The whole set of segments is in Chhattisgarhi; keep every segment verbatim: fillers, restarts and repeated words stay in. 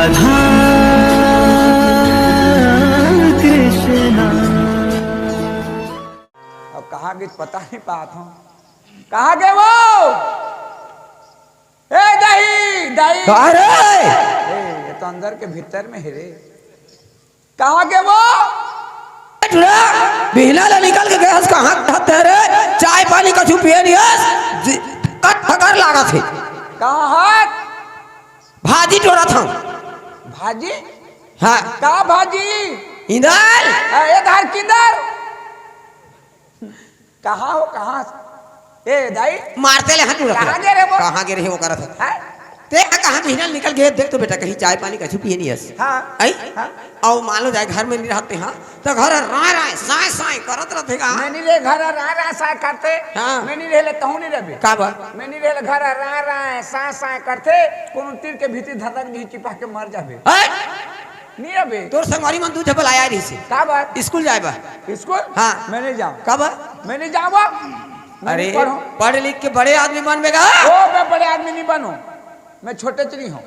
अब कहाँ गे पता नहीं पात हूँ। कहाँ गे वो? ए दही, दही। अरे! ए, ये तो अंदर के भीतर में हे रे। कहाँ गे वो? टुरा, बिहना ले निकल के गे हस, कहाँ हत रे? चाय पानी कछु पिए नहीं हस? कट फकर लागत हे। कहाँ हत? भाजी टोरत हंव। भाजी? हाँ। का भाजी? इधर। ए धार किधर? कहाँ हो, कहाँ? ए दाई। मारते ले हाथ उड़ा। कहाँ गे रे वो? कहाँ गे रहे वो करत हे? हैं? ते हा कहाँ बिहना ले निकल गे? देख तो बेटा, कहीं चाय पानी कछु पिए नहीं हस। हाँ। आई? हाँ। अउ मान लो जाए घर में नहीं रहते हाँ, तो घर राय राय साय साय करत रहते का? मैं नहीं रहे घर राय राय साय करते। हाँ। मैं नहीं रहे ले तहूँ नहीं रहबे। का बा? मैं नहीं रहे ले घर राय राय साय साय करते। कोनो तीर के भीतर धधक जी चिपा के मर जाबे। हैं? नहीं रहबे। तोर संगवारी मन दू झपल आया रही से। का बात? स्कूल जाए बा। स्कूल? हाँ। मैं नहीं जाऊँ। का बा? मैं नहीं जाऊँ। मैं अरे, नहीं पढ़ूँ। पढ़ लिख के बड़े आदमी बनबे गा। ओ, मैं बड़े आदमी नहीं बनूँ। मैं छोटे चली हूँ।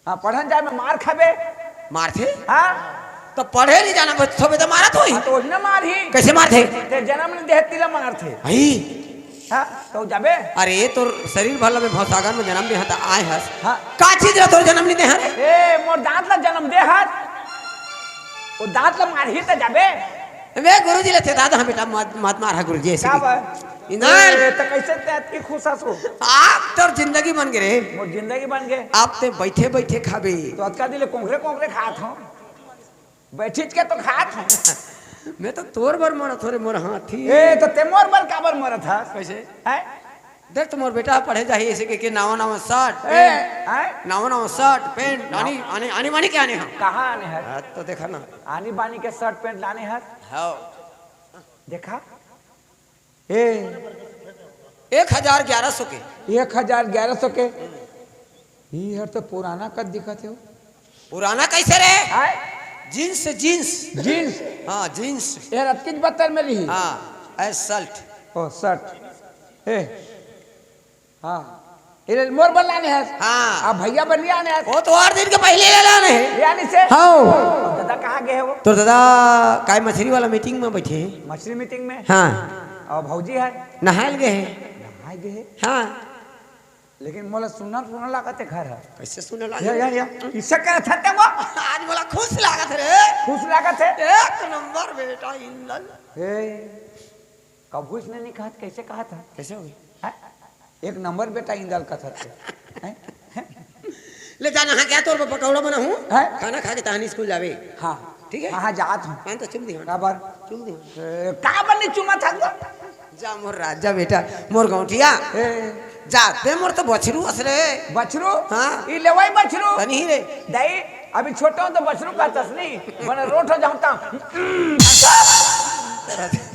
हाँ, पढ़न जाए में मार खाबे। मारथे? हाँ। तो पढ़े नहीं जाना, बस थोबे तो मारत होही। हाँ, तो ओही ना मारही। कैसे मारथे? ते जन्म नहीं देहे, तिला मारथे। भाई। हाँ, तो जाबे। अरे, तोर शरीर भर लबे भौसागर में जन्म देहा त आए हस। हाँ। का चीज ला तोर जन्म नहीं देहा रे? ए, मोर दांत ला जन्म देहा। वो दांत ला मारही त जाबे। बे गुरुजी ले चेता दे, हाँ बेटा, मत, मत मार, हाँ गुरुजी, ऐसे का नहीं। बा? इनाल। ए, त कैसे ते अतकी खुश हस हो? आप तोर जिंदगी बन गे रे। मोर जिंदगी बन गे। आप ते बैठे बैठे खाबे। तो अतका दिन ले कोंकरे कोंकरे खात हूँ। बैठिच के तो खात हूँ। मैं तो तोर बर मरत हूँ रे, मोर हाथी। ए, तो ते मोर बर काबर मरत हस? कैसे? हैं? देख तो मोर बेटा पढ़े जाही, ऐसे के, के नावा नावा शर्ट, ए, पैंट, हैं? नावा नावा शर्ट, पैंट, आनी, आनी, आनी बानी के आने हम। कहाँ आने हस? हाँ, तो देखा ना। आनी बानी के शर्ट पैंट लाने हस? हाँ। देखा? ए, एक हजार ग्यारह सौ के। एक हजार ग्यारह सौ के। ई हर तो पुराना कद दिखत हे। पुराना कैसे रे? आय? Jeans, jeans. जींस? हाँ, जींस। ए, रतकिच बत्तर में लिही। हाँ, ए, शर्ट। ओ, शर्ट। ए, हाँ। ए, मोर बर लाने हस? हाँ। अब भैया बर नहीं आने हस? वो तो आठ दिन के पहले ले लाने हे। ले आने से? हाँ। दादा कहाँ गए हे वो? तो दादा काय मछली वाला मीटिंग में बैठे हे। मछली मीटिंग में? हाँ। और भौजी हे? नहाए ल गए हे। नहाए गए हे? हाँ। लेकिन मोला सुन्ना सुन्ना लागत हे घर ह। कैसे सुन्ना लागत या, हे? या, या। किसे कहत हे वो? आज मोला खुश लागत हे रे। खुश लागत हे? एक नंबर बेटा इंदल। ए, कभू इसने नहीं कहत, कैसे कहत हे? कैसे होही? हैं? एक नंबर बेटा इंदल कहत हे। हैं? ले जा नहा के आ, तोर बर पकौड़ा बनाहूँ। हैं? खाना खा के तहनी स्कूल जाबे। हाँ। ठीक हे? हाँ, हाँ, जात हूँ। पान तो चुम दिहन। काबर? चुम दिहन। ए, काबर नहीं चुमत हस वो? जा मोर राजा बेटा, मोर गौंटिया। ए। जा, बे मोर तो बछरू अस रे। बछरू? हाँ। ई लेवई बछरू? तनी ही रे। दाई, अभी छोटे हूँ तो बछरू कहत हस नहीं, बने रोट हो जाऊँ ता।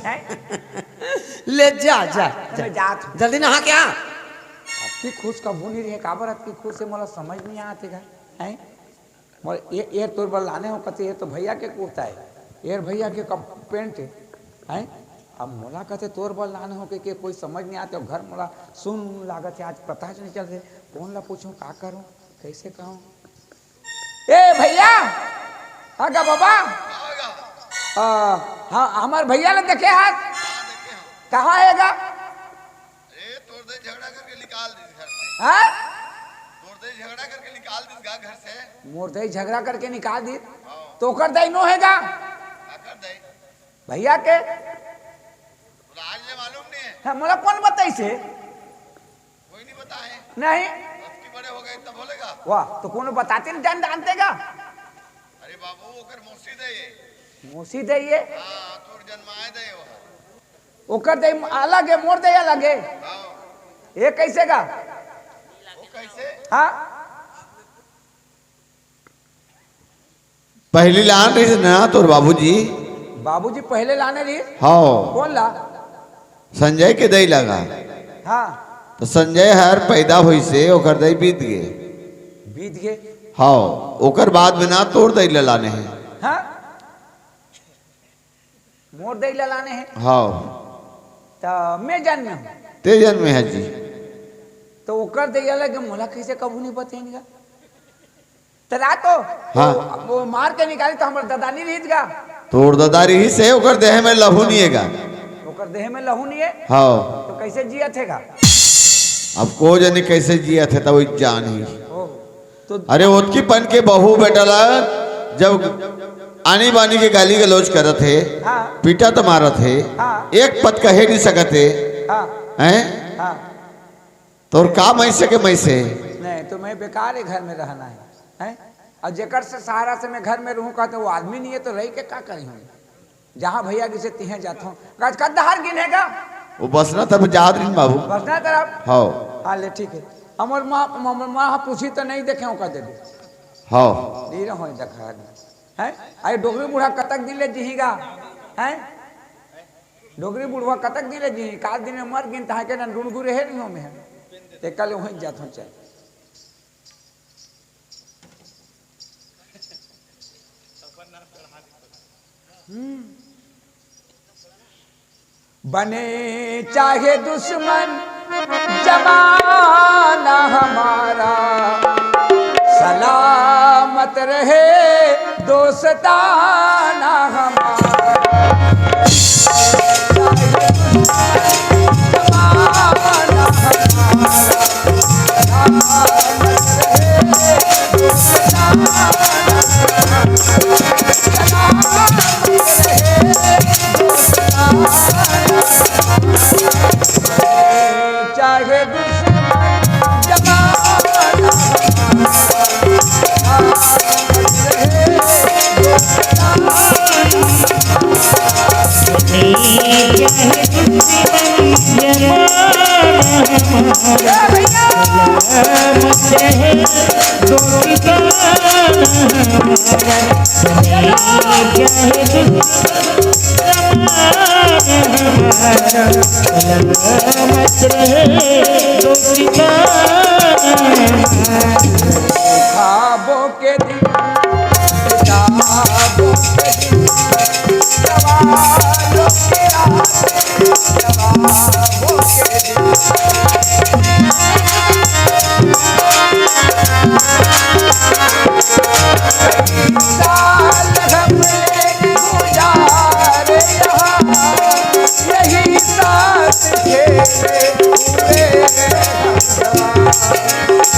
हैं? ले जा, जा, जा। मैं जात हूँ। जल्दी नहा के आ। अतकी खुश कभू नहीं रहे, काबर अतकी खुश हे मोला समझ नहीं आत हे गा। हैं? मोर ए, ए तोर बर लाने हंव कथे, ए तो भैया के कुर्ता हे, ए भैया के कप-, पैंट हे, हैं? अब मोला कथे तोर बर लाने हंव के, के कोई समझ नहीं आत हे, घर मोला सुन लागत हे, आज पता नहीं चलत हे, कौन ला पूछूं, का करूं, कैसे कहूं? ए भैया, आगा बाबा, आ, हाँ, हमर भैया ला देखे हस, कहाँ हे गा? ए, तोर दाई झगड़ा करके निकाल दिस घर से। हाँ? तोर दाई झगड़ा करके निकाल दिस गा घर से। मोर दाई झगड़ा करके निकाल दिस? हाँ। तो ओकर दाई नो हे गा? काकर दाई? भैया के। तोला आज ले मालूम नहीं हे? हाँ, मोला कौन बताइस हे? कोई नहीं बताए। नहीं। अतकी बड़े हो गए तब बोलेगा। वाह, तो कोनो बताते नहीं जान जानते गा? अरे बाबू, ओकर मौसी दाई हे। मौसी दाई हे? हाँ, तोर जन्माए दाई हे वो। ओकर दाई अलग हे, मोर दाई अलग हे। हाँ। ये कैसे गा? वो कैसे? हाँ? पहली लान रहिस ना तोर बाबूजी। बाबूजी पहले लाने रहिस? हाँ। कौन ला? संजय के दाई ला गा। हाँ। तो संजय हर पैदा होइस हे, ओकर दाई बीत गे। बीत गे? हाँ, ओकर बाद में ना तोर दाई ला लाने हे। हाँ? मोर दाई ला लाने हे। हाँ। त मैं जन्मे हंव। ते जन्मे हस जी। त ओकर दाई ला गा, मोला कैसे कभू नहीं बताइन गा? तेरा तो हाँ। वो मार के निकाली तो हमर ददा नहीं रहित गा। तोर ददा रहिस हे, ओकर देह में लहू नहीं हे गा। ओकर देह में लहू नहीं हे? हाँ। तो कैसे जियत हे गा? अब को जाने कैसे जियत हे, तब जान ही। ओ, तो अरे ओतकी पन के बहू बेटा ला जब आनी बानी के गाली गलौज करत हे, हाँ। पीटत मारत हे, हाँ। एक पद कहे नहीं सकत हे, हाँ। हैं? हाँ। तोर का मैसे के मैसे? नहीं, तो मैं बेकार हे घर में रहना हे, हैं? और जेकर से सहारा से मैं घर में रहूं, कहते वो आदमी नहीं हे, तो रही के का करी हम? जहाँ भैया गिसे तिहें जात हूँ। कहत, "कद दहार गिन हे गा?" वो बसना तब जात रहिन बाबू। बसना तरफ? हाँ। हाँ, ले, ठीक हे। हमर माँ, हमर माँ हा पूछी तो नहीं देखे, ओका दे दे। हाँ। नहीं रहो, देखा है। हैं? अरे डोगरी बूढ़ा कतक दिन ले जिही गा? हैं? डोगरी बुढ़वा कतक दिन ले जिही? काल दिन में मर गिन, तहाँ के नन गुनगुरे हे नहीं हो में। ते कल वहीं जात हूँ, चल। बने चाहे दुश्मन जमाना हमारा, सलामत रहे दोस्ताना हमारा। चाहे दुश्मन जमाना खाबों के दिन, किताबों के दिन, सवालों के आते, जवाबों के दिन। साल हमने गुजारे यहाँ, यही साथ खेले हुए हम जवान,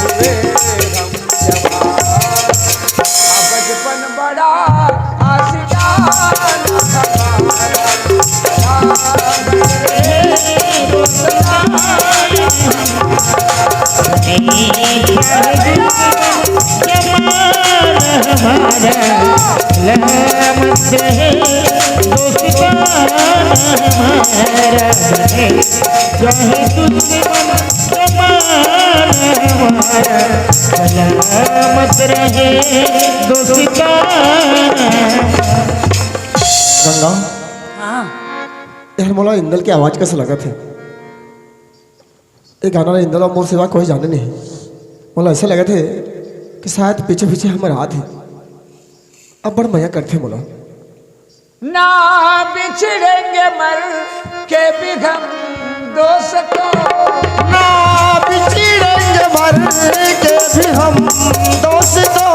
हुए हम जवान। बचपन बड़ा आशियाना हमारा, गंगा, हाँ। यार, मोला इंदल के आवाज कस लगत हे। ये गाना ला इंदल अउ मोर सिवा कोई जाने नहीं। मोला ऐसा लगत हे कि शायद पीछे पीछे हमर आत हे। अब बड़ मया करथे मोला। ना बिछड़ेंगे मर के भी हम दोस्तों। ना बिछड़ेंगे मर के भी हम दोस्तों,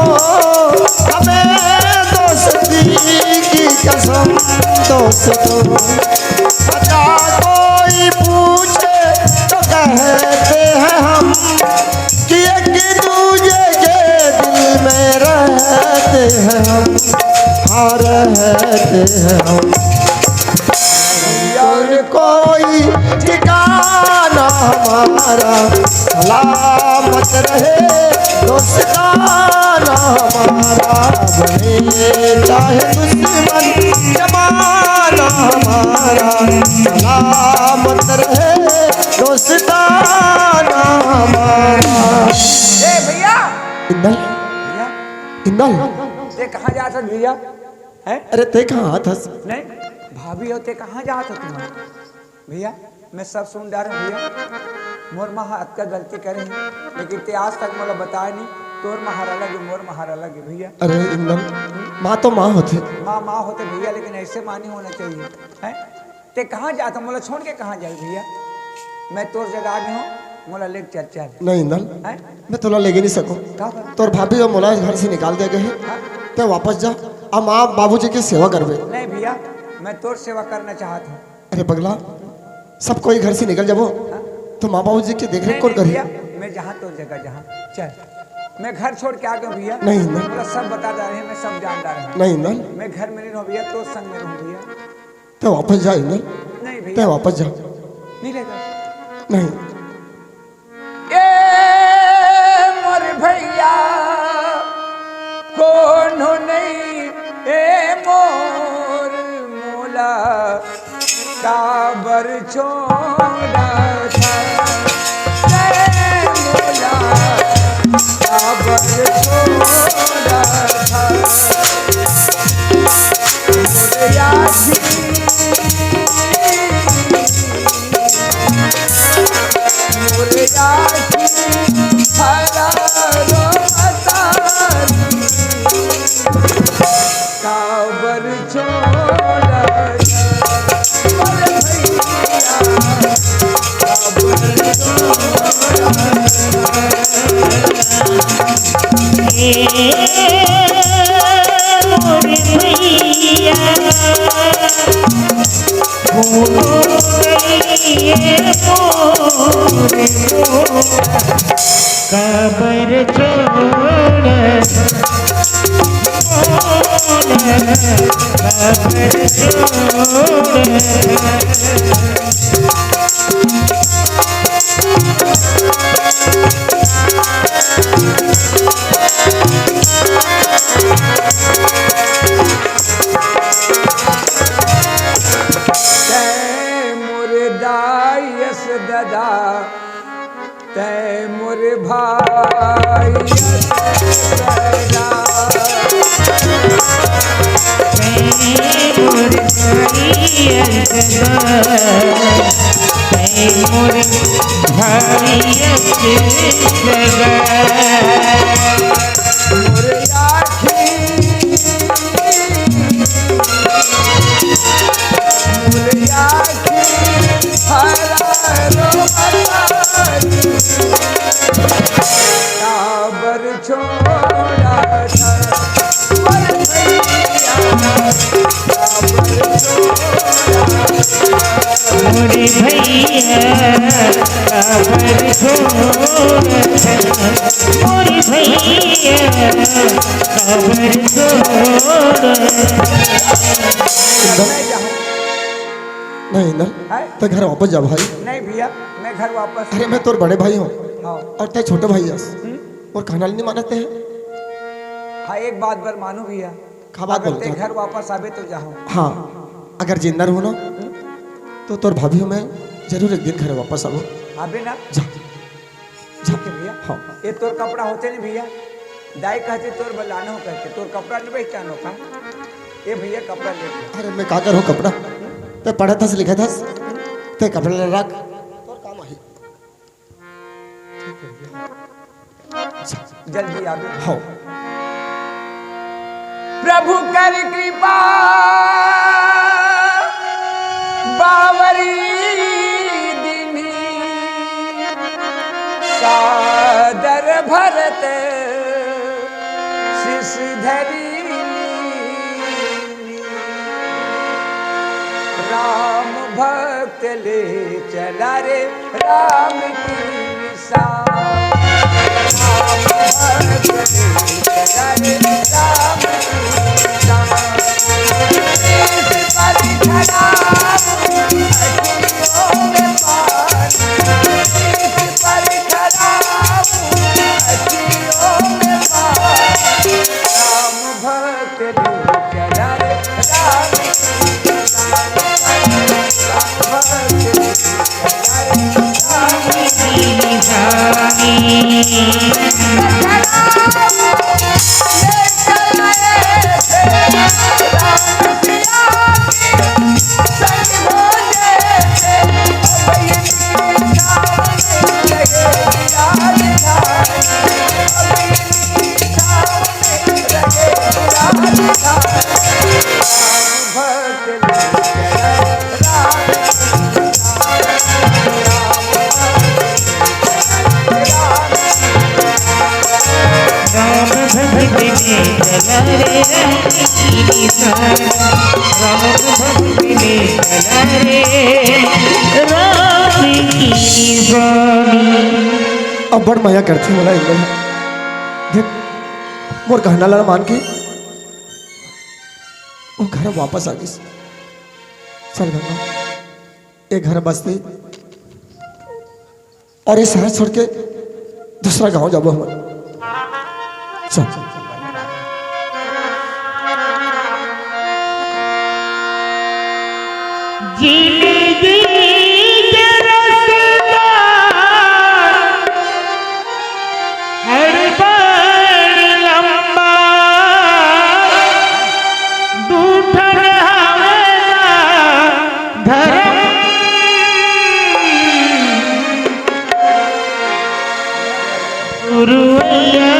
हमें दोस्ती की कसम दोस्तों। अच्छा कोई पूछे तो कहते हैं हम कि एक दूजे के दिल में रहते हैं हम, हाँ रहते हैं हम। और कोई ठिकाना हमारा, सलामत रहे दोस्ताना हमारा, बने चाहे दुश्मन जमाना हमारा, सलामत रहे दोस्ताना हमारा। ए भैया, इंदल, भैया, इंदल। ते कहाँ जात हस भैया? हैं? अरे ते कहाँ आत हस? नहीं, भाभी हो, ते कहाँ जात हस तुम्हारे? भैया, मैं सब सुन डारे हूँ भैया। मोर माँ हा अतका गलती करे हे, लेकिन ते आज तक मोला बताए नहीं। तोर माँ हर अलग हे, मोर माँ हर अलग हे भैया। अरे इंदल, माँ तो माँ होथे। माँ माँ होथे भैया, लेकिन ऐसे माँ नहीं होना चाहिए, हैं? ते कहाँ जात हस? मोला छोड़ के कहाँ जाही भैया? मैं तोर जगह आगे हूँ, मोला लेके चल, चल। नहीं इंदल, हैं? मैं तोला लेगे नहीं सकूं। का बात? तोर भाभी अउ मोला घर से निकाल दे गे हे। हाँ। तैं वापस जा, अब माँ बाबूजी के सेवा करबे। नहीं भैया, मैं तोर सेवा करना चाहत हूँ। अरे पगला, सब कोई घर से निकल जाबो, हाँ? तो माँ बाबूजी के देख रेख नहीं, कौन नहीं करही? भैया, मैं जहाँ तोर जगह जहाँ, चल। मैं घर छोड़ के आ गया भैया। नहीं इंदल। मोला सब बता जा रहे हैं, मैं सब जान जा रहे हैं। नहीं इंदल। मैं घर में नहीं रहूँ भैया, तोर संग में रहूँ भैया। तैं वापस जा इंदल। नहीं भैया। तैं वापस जा। नहीं लेगा। नहीं। ए मोर भैया, कोनो नहीं, ए मोर मोला, काबर छोड़ा था, ए मोला, काबर छोड़ा था, मोर आँखी काबर छोड़ा काबर छोड़, काबर छोड़। तैं मोर दाई अस ददा, तैं मोर भाई अस ददा। तैं मोर भाई अस ददा, तैं मोर भाई अस ददा। मोर आँखी, मोर आँखी, हरा रो काबर छोड़ा था, मोर भैया, काबर छोड़ा था। मोर भैया, काबर छोड़ा था, मोर भैया, काबर छोड़ा था। नहीं ना, हैं? तैं घर वापस जा भाई। नहीं भैया, मैं घर वापस अरे मैं तोर बड़े भाई हूँ। हाँ। अउ तैं छोटे भाई हस। हम्म? अउ कहना नहीं मानत हे। हाँ, एक बात बर मानू भैया। का बात अगर बोलत हस? घर वापस आबे तो जाहूँ। हाँ, अगर जिंदा रहूँ ना, हम्म? तो तोर भाभी हूँ मैं, जरूर एक दिन घर वापस आबो। आबे ना? जा। ठीक है भैया। हाँ। ये तोर कपड़ा होते नहीं भैया, दाई कहती तोर बर लाना हो करके, तोर कपड़ा नहीं पहचानो का? ये भैया कपड़ा ले ले। अरे मैं का करूँ कपड़ा? तैं पढ़त हस लिखत हस, तैं कपड़ा ला रख, तोर काम आही। ठीक है भैया। जल्दी आ गए। हाँ। प्रभु कर कृपा बावरी दीन्ही, सादर भरत शीश धरी। राम भक्त ले चला रे राम की निशान। राम भक्त ले चला रे राम की निशान। इस पर खड़ा हूँ अखियों में पानी, इस पर खड़ा हूँ अखियों में पानी। राम भक्त ले चला रे राम की निशान। राम भक्त ले चला रे राम की निशान। अब्बड़ मया करथे मोला इंदर। देख, मोर कहना ला मान के वो घर वापस आ गिस। चल गंगा, ये घर बसते और ये शहर छोड़ के दूसरा गांव जाबो हमन। चल। जिंदगी के रस्ता हर बड़ लंबा, दू ठन हवे ना धरम। पुरवैया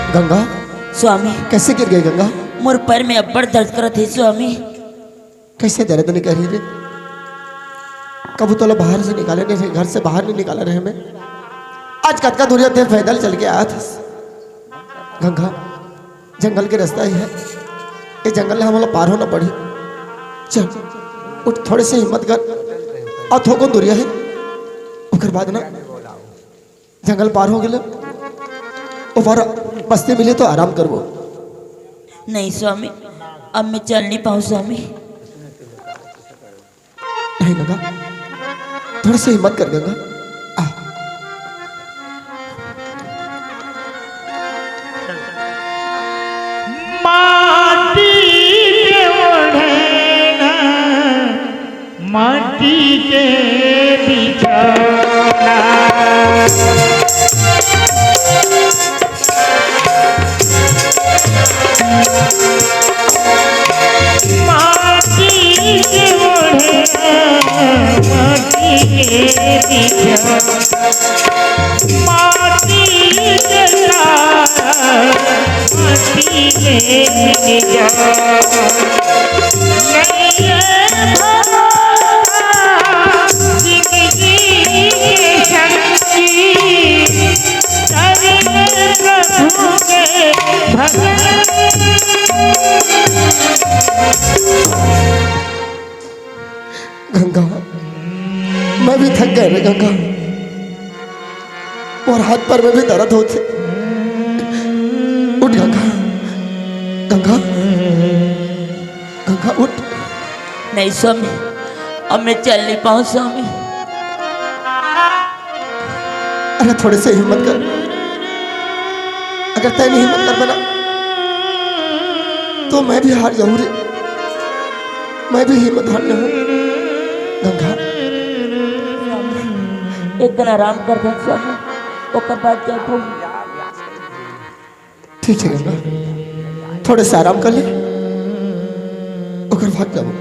गंगा, स्वामी, कैसे गिर गए गंगा? मोर पैर में अब्बड़ दर्द करत हे स्वामी। कैसे दर्द नहीं करी रे? कभू तोला बाहर से निकाले नहीं, घर से बाहर नहीं निकाला रहे मैं। आज कतका दूरिया ते पैदल चल के आया था। गंगा, जंगल के रास्ता ही है, ये जंगल ले हमला पार होना पड़ी। चल, उठ, थोड़े से हिम्मत कर, और थोको दूरिया है, ओकर बाद ना जंगल पार हो गेले, ओकर बस्ती मिले तो आराम करबो। नहीं स्वामी, अब मैं चल नहीं पाऊँ स्वामी। नहीं गंगा, थोड़ा सा हिम्मत कर गंगा। आ। माटी के ओढ़ना, माटी के बिछौना। माटी के ओढ़ना, माटी के बिछौना, माटी के तार, माटी में मिल जा। नहीं है भरोसा जिंदगी के संग की, कर ले प्रभु के भजन। गंगा, मैं भी थक गए रे गंगा, मोर हाथ पर में भी दर्द होथे। उठ गंगा, गंगा, गंगा उठ। नहीं स्वामी, अब मैं चल नहीं पाऊँ स्वामी। अरे थोड़े से हिम्मत कर, अगर तैं नहीं हिम्मत कर बना तो मैं भी हार जाऊँ रे, मैं भी हिम्मत हार जाऊँ। गंगा, एक दिन आराम कर दे स्वामी, ओकर बाद जाबो। ठीक है गंगा, थोड़े से आराम कर ले, ओकर बाद जाबो।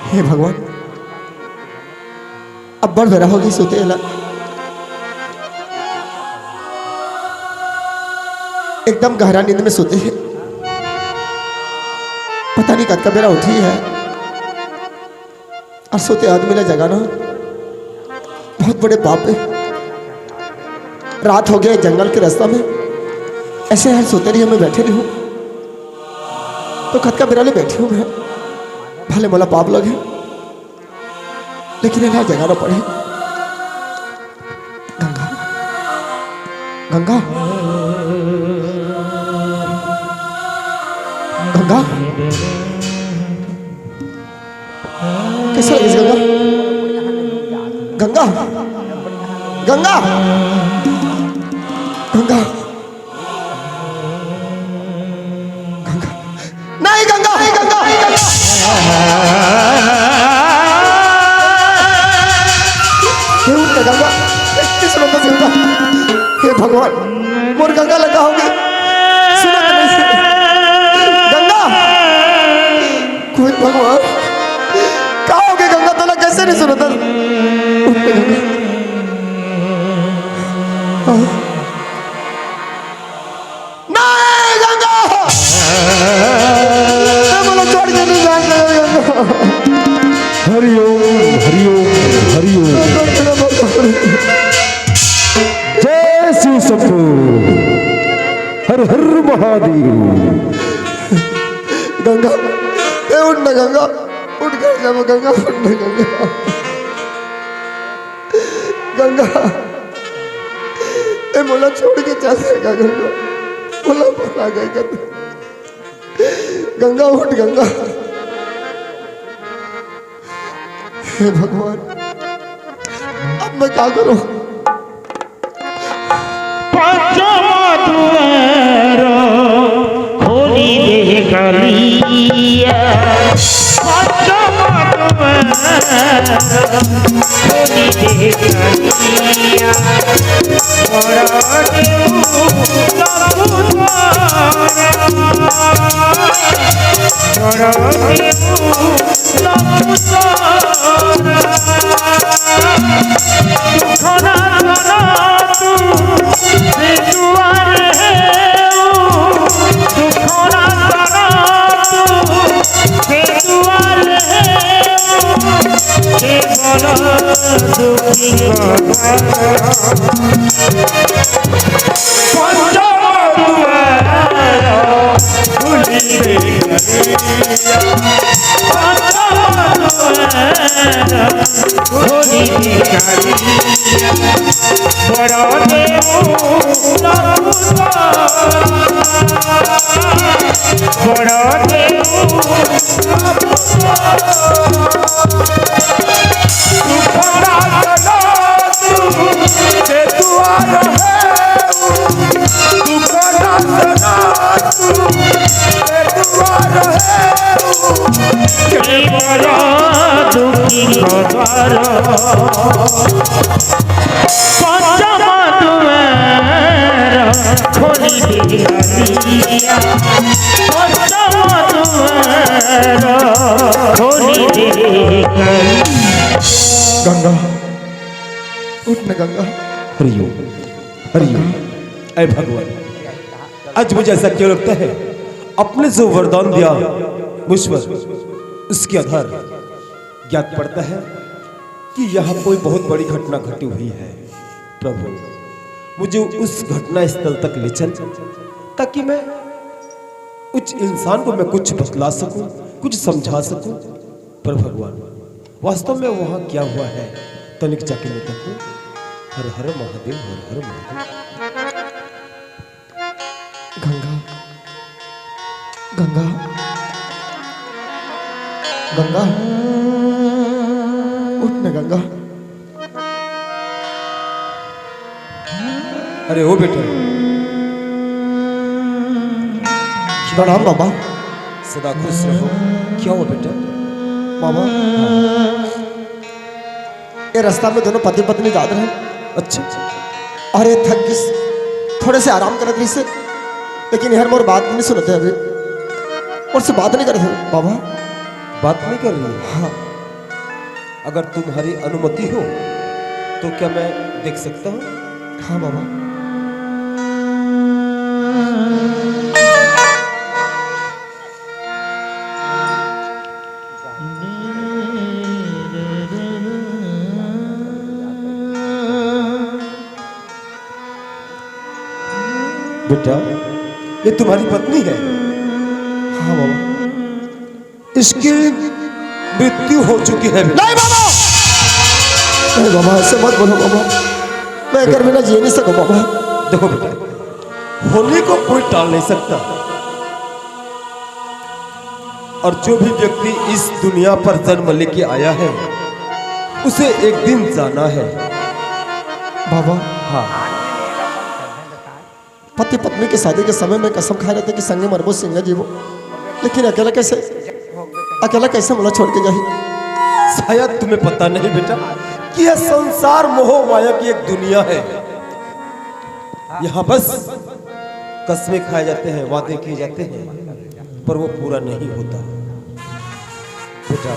हे भगवान, अब्बड़ बेरा हो गई सुते ला, एकदम गहरा नींद में सुते हे। पता नहीं कतका बेरा उठी है। अउ सोते आदमी ला जगाना बहुत बड़े पाप हे। रात हो गया, जंगल के रास्ता में ऐसे हर सोते रहिहूँ, मैं बैठे रहिहूँ तो कतका बेरा ले बैठे हूँ मैं, भले मोला पाप लगे, लेकिन एला जगाना पड़े। गंगा, गंगा, गंगा, कैसे लगिस गंगा? गंगा, गंगा, गंगा, गंगा, नहीं गंगा, नहीं गंगा, नहीं गंगा। हे उठ ना गंगा, किस रोता से उठा? हे भगवान, मोर गंगा लगा होगे, सुनत नहीं। गंगा, कोई भगवान, का होगे गंगा, तोला कैसे नहीं सुनत? उठ ना गंगा। हाँ। नहीं गंगा, तैं मोला छोड़ के नहीं जा सकत गंगा। हरिओम, हरिओम, हरिओम। जय शिव शंभू, हर हर महादेव। गंगा, ए उठ ना गंगा, उठ घर जाबो गंगा, उठ ना गंगा। गंगा, ए मोला छोड़ के चल देगा गंगा, मोला भुला गए गंगा। गंगा उठ गंगा। हे भगवान, अब मैं का करूं? पंचमा दुआर खोली दे कलिया, पंचमा दुआर खोली दे कलिया। बड़ा देव लखुदारा, बड़ा देव लखुदारा। दुखड़ा करा तू बेदुआर हे, दुखड़ा करा तू बेदुआर हे, हे बड़ा दुखी करा। पंचमा दुआर खुली दे कलिया, पंचमा दुआर खोली दे कलिया। बड़ा देव लखुदारा, बड़ा देव लखुदारा। दुखड़ा करा तू बेदुआर हे, दुखड़ा करा तू बेदुआर हे। के बड़ा दुखी करा। पंचमा दुआर खोली दे कलिया, पंचमा दुआर खोली दे कलिया। गंगा, उठ न गंगा। हरिओम, हरिओम। ऐ भगवान, आज मुझे ऐसा क्यों लगता है, आपने जो वरदान दिया मुझ पर, उसके आधार ज्ञात पड़ता है कि यहाँ कोई बहुत बड़ी घटना घटी हुई है। प्रभु, मुझे उस घटना स्थल तक ले चल, ताकि मैं उस इंसान को मैं कुछ बतला सकूं, कुछ समझा सकूं। पर भगवान, वास्तव में वहाँ क्या हुआ है, तनिक जाके मैं देखूं। हर हर महादेव, हर हर महादेव। गंगा, गंगा, गंगा, उठ न गंगा। अरे ओ बेटा। प्रणाम बाबा। सदा खुश रहो। क्या हुआ बेटा? बाबा, ये रास्ता में दोनों पति पत्नी जात रहे। अच्छा। अरे थक गिस, थोड़े से आराम करत रहिस हे, लेकिन यार मोर बात नहीं सुनत हे अभी, मोर से बात नहीं करत हे बाबा। बात नहीं कर रही है? हाँ। अगर तुम्हारी अनुमति हो तो क्या मैं देख सकता हूँ? हाँ बाबा। बेटा, ये तुम्हारी पत्नी है? हाँ बाबा। इसकी मृत्यु हो चुकी है बेटा। नहीं बाबा, नहीं बाबा, ऐसे मत बोलो बाबा, मैं एकर बिना जी नहीं सकूं बाबा। देखो बेटा, होने को कोई टाल नहीं सकता, और जो भी व्यक्ति इस दुनिया पर जन्म लेके आया है, उसे एक दिन जाना है। बाबा, हाँ। पति पत्नी के शादी के समय में कसम खाए रहते कि संगे मरबो, संगे जीबो, लेकिन अकेला कैसे, अकेला कैसे मोला छोड़ के जाही? शायद तुम्हें पता नहीं बेटा कि यह संसार मोह माया की एक दुनिया है। यहाँ बस कस्में खाए जाते हैं, वादे किए जाते हैं, पर वो पूरा नहीं होता। बेटा,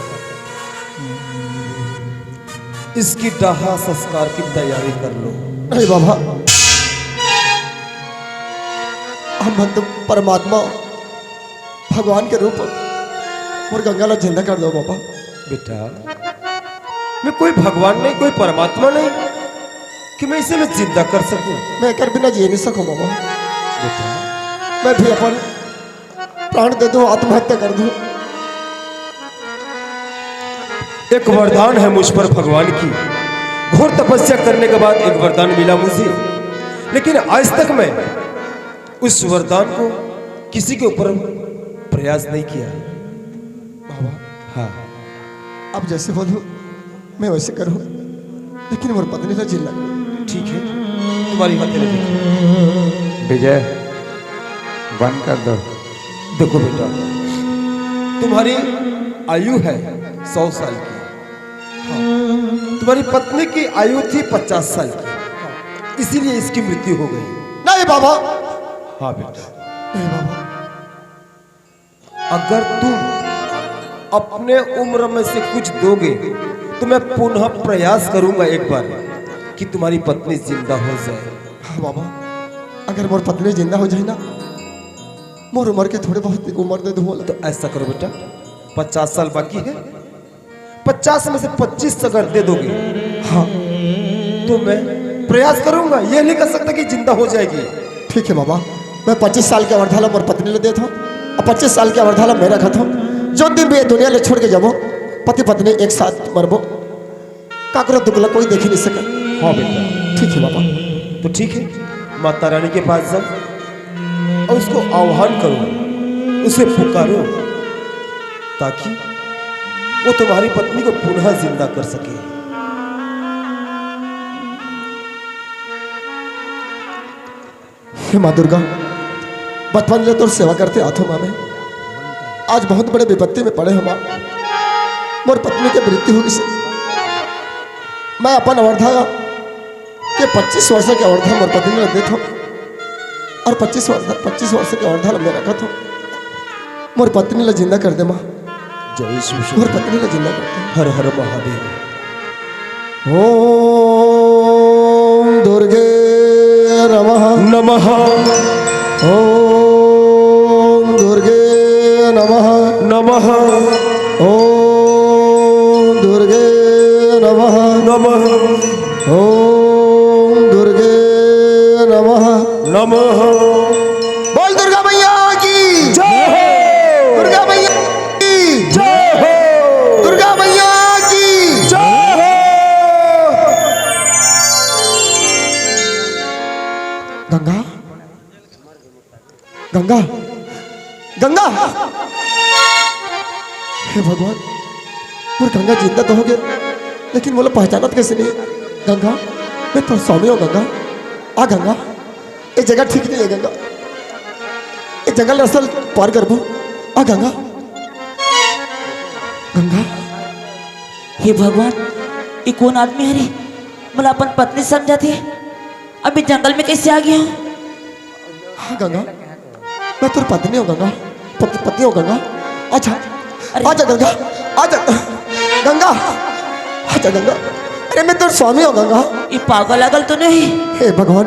इसकी दाह संस्कार की तैयारी कर लो। नहीं बाबा, हम तो परमात्मा भगवान के रूप मोर गंगा ला जिंदा कर दो बाबा। बेटा, मैं कोई भगवान नहीं, कोई परमात्मा नहीं कि मैं इसे मैं जिंदा कर सकूं। मैं एकर बिना जी नहीं सकूं बाबा। बेटा, मैं भी अपन प्राण दे दूं, आत्महत्या कर दूं। एक वरदान है मुझ पर भगवान की, घोर तपस्या करने के बाद एक वरदान मिला मुझे, लेकिन आज तक मैं उस वरदान को किसी के ऊपर प्रयास नहीं किया। बाबा, हाँ। आप जैसे बोलो, मैं वैसे करूँ, लेकिन मोर पत्नी ला जिंदा करो। ठीक है, तुम्हारी हथेली देखो। विजय, बंद कर दो। देखो बेटा, तुम्हारी आयु है सौ साल की, हाँ, तुम्हारी पत्नी की आयु थी पचास साल की, इसीलिए इसकी मृत्यु हो गई। नहीं बाबा। हाँ बेटा। नहीं बाबा। अगर तुम अपने उम्र में से कुछ दोगे तो मैं पुनः प्रयास करूंगा एक बार कि तुम्हारी पत्नी जिंदा हो जाए। हाँ बाबा, अगर मोर पत्नी जिंदा हो जाए ना, मोर उम्र के थोड़े बहुत उम्र दे दो। तो ऐसा करो बेटा, पचास साल बाकी है, पचास में से पच्चीस अगर दे दोगे, हाँ, तो मैं प्रयास करूंगा, ये नहीं कर सकता कि जिंदा हो जाएगी। ठीक है बाबा, मैं पच्चीस साल के अवरधाला मोर पत्नी ला देत हूँ, और पच्चीस साल के अवरधाला मैं रखत हूँ। जो दिन भी ये दुनिया ले छोड़ के जाबो, पति पत्नी एक साथ मरबो, काकरो दुख ला कोई देख नहीं सके। हाँ बेटा। ठीक है बाबा। तो ठीक है, माता रानी के पास जाओ और उसको आह्वान करो, उसे पुकारो, ताकि वो तुम्हारी पत्नी को पुनः जिंदा कर सके। हे माँ दुर्गा, बचपन ले तोर सेवा करते आथो माँ मैं। आज बहुत बड़े विपत्ति में पड़े हो माँ। मोर पत्नी के मृत्यु हो गई। मैं अपन अवरधा के पच्चीस वर्ष के अवरधा मोर पत्नी ला देत हो, और पच्चीस वर्ष, पच्चीस वर्ष के अवरधा ला मैं रखत हो। मोर पत्नी ला जिंदा कर दे माँ। जय शिव शंकर। मोर पत्नी ला जिंदा कर दे। हर हर महादेव। ओम दुर्गे नमः। नमः। ओम दुर्गे नमः। नमः। ओम दुर्गे नमः। नमः। ओम दुर्गे नमः। नमः। बोल दुर्गा मैया की जय हो। दुर्गा मैया की जय हो। दुर्गा मैया की जय हो। गंगा, गंगा, गंगा। हे भगवान, मोर गंगा जिंदा तो हो गए, लेकिन मोला पहचानत कैसे नहीं? गंगा, मैं तोर स्वामी हो गंगा। आ गंगा, ये जगह ठीक नहीं है गंगा, ये जंगल रास्ता पार करबो। आ गंगा, गंगा। हे भगवान, ये कौन आदमी है रे? मोला अपन पत्नी समझत हे, अभी जंगल में कैसे आ गया? हाँ गंगा, मैं तोर पत्नी हो गंगा, पति, पति हो गंगा। आजा, अरे। आजा गंगा, आजा गंगा, आजा गंगा। अरे मैं तोर स्वामी हो गंगा। ये पागल आगल तो नहीं? हे भगवान,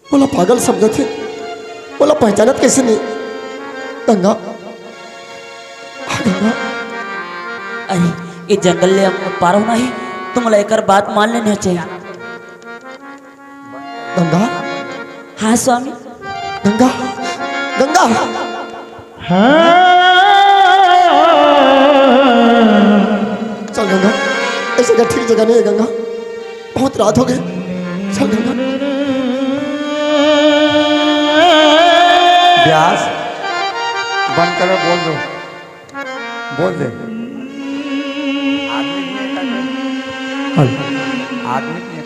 मोला पागल समझत हे, मोला पहचानत कैसे नहीं? गंगा, हाँ गंगा। अरे, ये जंगल ले हम पार होना ही, तो मोला एकर बात मान लेना चाहिए। गंगा। हाँ स्वामी। गंगा, गंगा। हाँ। चल गंगा, ऐसे का ठीक जगह नहीं है गंगा, बहुत रात हो गए। चल गंगा। व्यास, बंद करो, बोल दो, बोल दे। हेलो। आदमी की